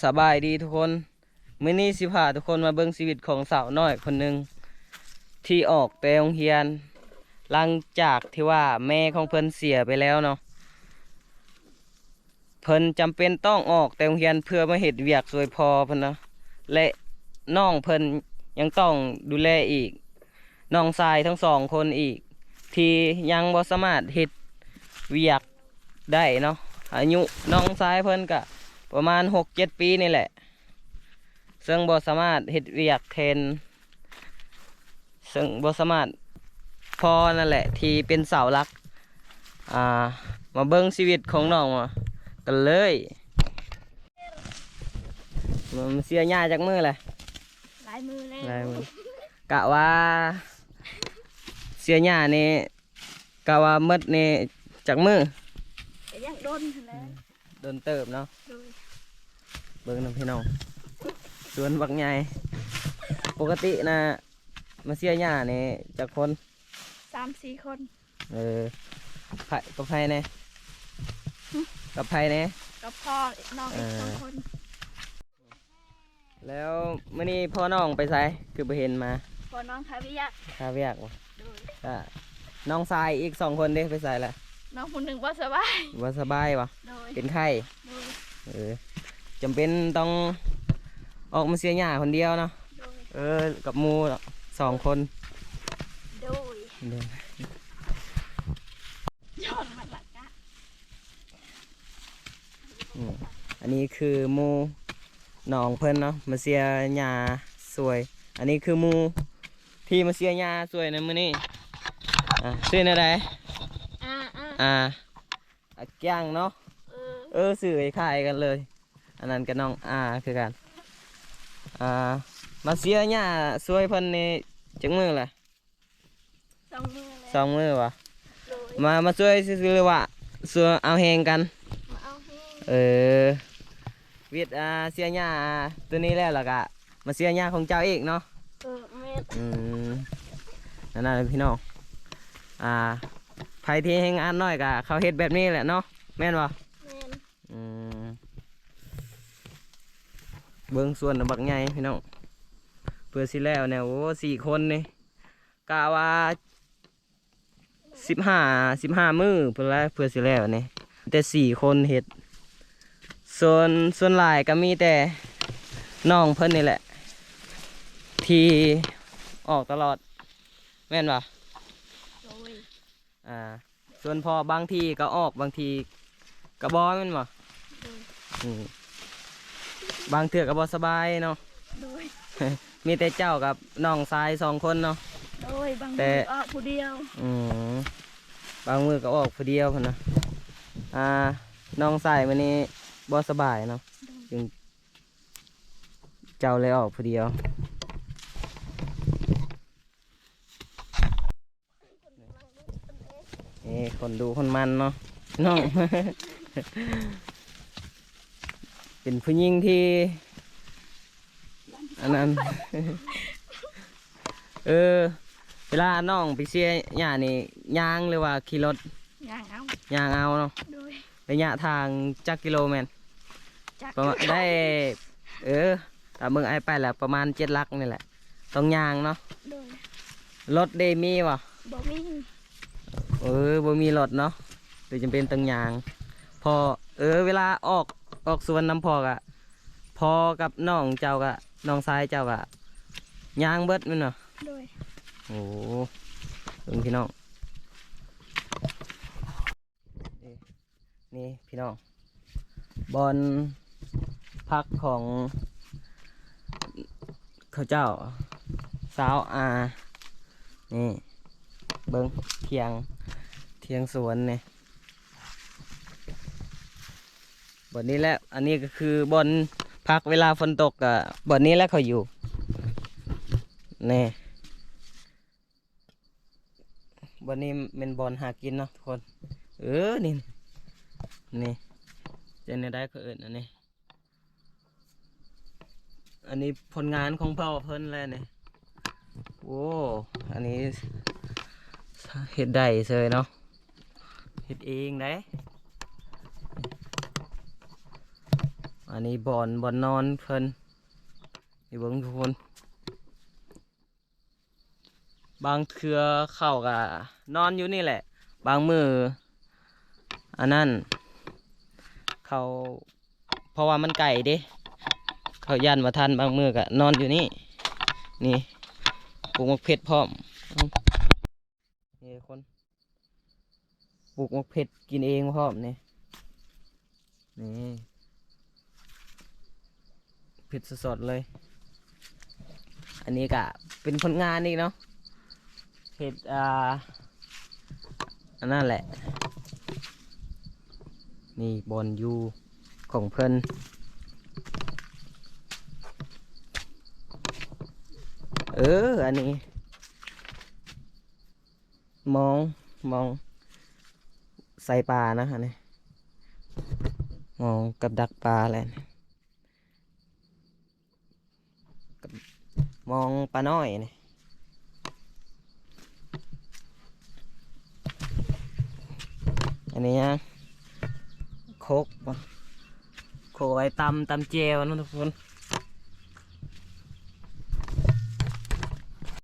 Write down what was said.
ສະບາຍດີທຸກຄົນ, ມື້ນີ້ຊິພາທຸກຄົນມາເບິ່ງຊີວິດຂອງສາວນ້ອຍຄົນໜຶ່ງ ທີ່ອອກແຕ່ໂຮງຮຽນ ຫຼັງຈາກທີ່ວ່າແມ່ຂອງເພິ່ນເສຍໄປແລ້ວເນາະ. ເພິ່ນຈຳເປັນຕ້ອງອອກແຕ່ໂຮງຮຽນເພື່ອມາເຮັດວຽກຊ່ວຍພໍ່ເພິ່ນເນາະ ແລະ ນ້ອງເພິ່ນຍັງຕ້ອງດູແລອີກ, ນ້ອງຊາຍທັງສອງຄົນອີກ ທີ່ຍັງບໍ່ສາມາດເຮັດວຽກໄດ້ເນາະ. ອາຍຸນ້ອງຊາຍເພິ່ນກະປະມານຫົກເຈັດປີນີ້ແຫຼະ ເຊິ່ງບໍ່ສາມາດເຮັດວຽກແທນ ເຊິ່ງບໍ່ສາມາດ ພໍ່ນັ້ນແຫຼະທີ່ເປັນເສົາຫຼັກ. ອ່າ ມາເບິ່ງຊີວິດຂອງນ້ອງ ກັນເລີຍ. ມາເສຍຫຍ້າຈັກມື້ແຫຼະ? ຫຼາຍມື້ແລ້ວ ຫຼາຍມື້. ກະວ່າເສຍຫຍ້ານີ້ ກະວ່າໝົດນີ້ຈັກມື້? ກະຍັງດົນຫັ້ນແຫຼະ. ດົນເຕີບເນາະ. ໂດຍ. ເບິ່ງນຳພີ່ນ້ອງ ສວນບັກໃຫຍ່. ປົກກະຕິນະ ມາເສຍຫຍ້ານີ້ຈັກຄົນ? ສາມສີ່ຄົນ. ເອີ ໃຜ ກັບໃຜແດ່? ຫຶ? ກັບໃຜແດ່? ກັບພໍ່ ນ້ອງອີກ ເອີ ສອງຄົນ. ແລ້ວມື້ນີ້ພໍ່ນ້ອງໄປໃສ ຄືບໍ່ເຫັນມາ? ພໍ່ນ້ອງຄາວຽກ. ຄາວຽກບໍ່? ໂດຍ. ກະນ້ອງຊາຍອີກສອງຄົນເດ້ ໄປໃສລະ? ນ້ອງຜູ້ໜຶ່ງບໍ່ສະບາຍ. ບໍ່ສະບາຍບໍ່? ໂດຍ. ເປັນໄຂ້? ໂດຍ. ເອີ ຈຳເປັນຕ້ອງອອກມາເສຍຫຍ້າຄົນດຽວເນາະ. ໂດຍ. ເອີ ກັບໝູ່ສອງຄົນ. ໂດຍ. ໂດຍ. ຍ້ອນມັນລະກະ ອືມ ອັນນີ້ຄືໝູ່ນ້ອງເພິ່ນເນາະ ມາເສຍຫຍ້າຊ່ວຍ. ອັນນີ້ຄືໝູ່ທີ່ມາເສຍຫຍ້າຊ່ວຍໃນມື້ນີ້. ອ່າ ຊື່ແນວໃດ? ອາ ອາ ອາ ອາກຽງເນາະ. ເອີ ເອີ ຊື່ຄ້າຍກັນເລີຍ. ອັນນັ້ນກໍນ້ອງອາຄືກັນ. ອ່າ ມາເສຍຫຍ້າຊ່ວຍເພິ່ນນີ້ຈັກມື້ລະ? ສອງມື້ແລ້ວ. ສອງມື້ຫວາ? ໂດຍ. ມາ ມາຊ່ວຍຊື່ໆ ຫຼືວ່າຊ່ວຍເອົາແຮງກັນ? ມາເອົາແຮງ. ເອີ ວຽກ ອ່າ ເສຍຫຍ້າ ອ່າ ໂຕນີ້ແລ້ວ ແລ້ວກະມາເສຍຫຍ້າຂອງເຈົ້າອີກເນາະ? ເອີ ແມ່ນ. ອືມ ນັ້ນນະພີ່ນ້ອງ ອ່າ ໃຜທີ່ແຮງງານໜ້ອຍກະເຂົາເຮັດແບບນີ້ແຫຼະເນາະ ແມ່ນບໍ່? ແມ່ນ. ອືມ ເບິ່ງສວນບັກໃຫຍ່ພີ່ນ້ອງ ເພື່ອຊິແລ້ວແນວ ໂອ້ ສີ່ຄົນນີ້ ກະວ່າສິບຫ້າ ສິບຫ້າມື້ພຸ້ນລະ ເພື່ອຊິແລ້ວນີ້ ແຕ່ສີ່ຄົນເຮັດ. ສ່ວນ ສ່ວນຫຼາຍກໍມີແຕ່ນ້ອງເພິ່ນນີ້ແຫຼະ ທີ່ອອກຕະຫຼອດ ແມ່ນບໍ່? ໂດຍ. ອ່າ ສ່ວນພໍ່ບາງທີກໍອອກ ບາງທີກໍບໍ່ ແມ່ນບໍ່? ໂດຍ. ອືມ ບາງເທື່ອກໍບໍ່ສະບາຍເນາະ. ໂດຍ. ມີແຕ່ເຈົ້າກັບນ້ອງຊາຍສອງຄົນເນາະ. ໂດຍ. ບາງມື້ກໍອອກຜູ້ດຽວ. ອືມ ບາງມື້ກໍອອກຜູ້ດຽວພຸ້ນນະ. ອ່າ ນ້ອງຊາຍມື້ນີ້ບໍ່ສະບາຍເນາະ. ໂດຍ. ຈຶ່ງເຈົ້າເລີຍອອກຜູ້ດຽວ. ເອີ ຄົນດຸຄົນໝັ່ນເນາະ ນ້ອງ ເປັນຜູ້ຍິງທີ່ ອັນນັ້ນ ເອີ ເວລານ້ອງໄປເສຍຫຍ້ານີ້ ຍ່າງ ຫຼືວ່າຂີ່ລົດ? ຍ່າງເອົາ. ຍ່າງເອົາເນາະ. ໂດຍ. ໄລຍະທາງຈັກກິໂລແມ່ນ? ຈັກ ປະມານ ໄດ້ ເອີ ຕາມເບິ່ງອ້າຍໄປແລ້ວປະມານເຈັດຫຼັກນີ້ແຫຼະ ຕ້ອງຍ່າງເນາະ. ໂດຍ. ລົດເດມີບໍ່? ບໍ່ມີ. ເອີ ບໍ່ມີລົດເນາະ ເລີຍຈຳເປັນຕ້ອງຍ່າງ. ພໍ່ ເອີ ເວລາອອກ ອອກສວນນຳພໍ່ກະ ພໍ່ກັບນ້ອງເຈົ້າກະ ນ້ອງຊາຍເຈົ້າກະຍ່າງເບິດແມ່ນບໍ່? ໂດຍ. ໂອ້ ເບິ່ງພີ່ນ້ອງ ນີ້ພີ່ນ້ອງ ບ່ອນພັກຂອງເຂົາເຈົ້າ ຊາວອາ ນີ້ ເບິ່ງ ຖຽງ ຖຽງສວນນີ້ ບ່ອນນີ້ແຫຼະ. ອັນນີ້ກໍຄືບ່ອນພັກເວລາຝົນຕົກ ກໍບ່ອນນີ້ແຫຼະເຂົາຢູ່ ນີ້. ບ່ອນນີ້ແມ່ນບ່ອນຫາກິນເນາະທຸກຄົນ. ເອີ ນີ້ ນີ້ ເປັນແນວໃດເຂົາເອີ້ນອັນນີ້? ອັນນີ້ຜົນງານຂອງພໍ່ເພິ່ນແຫຼະນີ້. ໂອ້ ອັນນີ້ເຮັດໄດ້ເຊີຍເນາະ. ເຮັດເອງໄດ໋ ອ ອັນນີ້ບ່ອນ ບ່ອນນອນເພິ່ນ ນີ້ເບິ່ງທຸກຄົນ. ບາງເທື່ອເຂົາກໍນອນຢູ່ນີ້ແຫຼະ ບາງມື້ ອັນນັ້ນ ເຂົາ ເພາະວ່າມັນໄກເດ້ ເຂົາຢ້ານບໍ່ທັນ ບາງມື້ກໍນອນຢູ່ນີ້. ນີ້ ປູກໝາກເຜັດພ້ອມ ນີ້ທຸກຄົນ ປູກໝາກເຜັດກິນເອງພ້ອມນີ້ ນີ້ ເຜັດສົດໆເລີຍ. ອັນນີ້ກະເປັນຜົນງານອີກເນາະ ເຮັດ ອ່າ ອັນນັ້ນແຫຼະ. ນີ້ບ່ອນຢູ່ຂອງເພິ່ນ ເອີ ອັນນີ້ ມອງ ມອງໃສ່ປານະ ອັນນີ້ ມອງກັບດັກປາແຫຼະ ມອງປານ້ອຍນີ້. ອັນນີ້ຫຍັງ ໂຄກບໍ່ ໂຄກເອົາໄວ້ຕຳ ຕຳແຈ່ວເນາະທຸກຄົນ.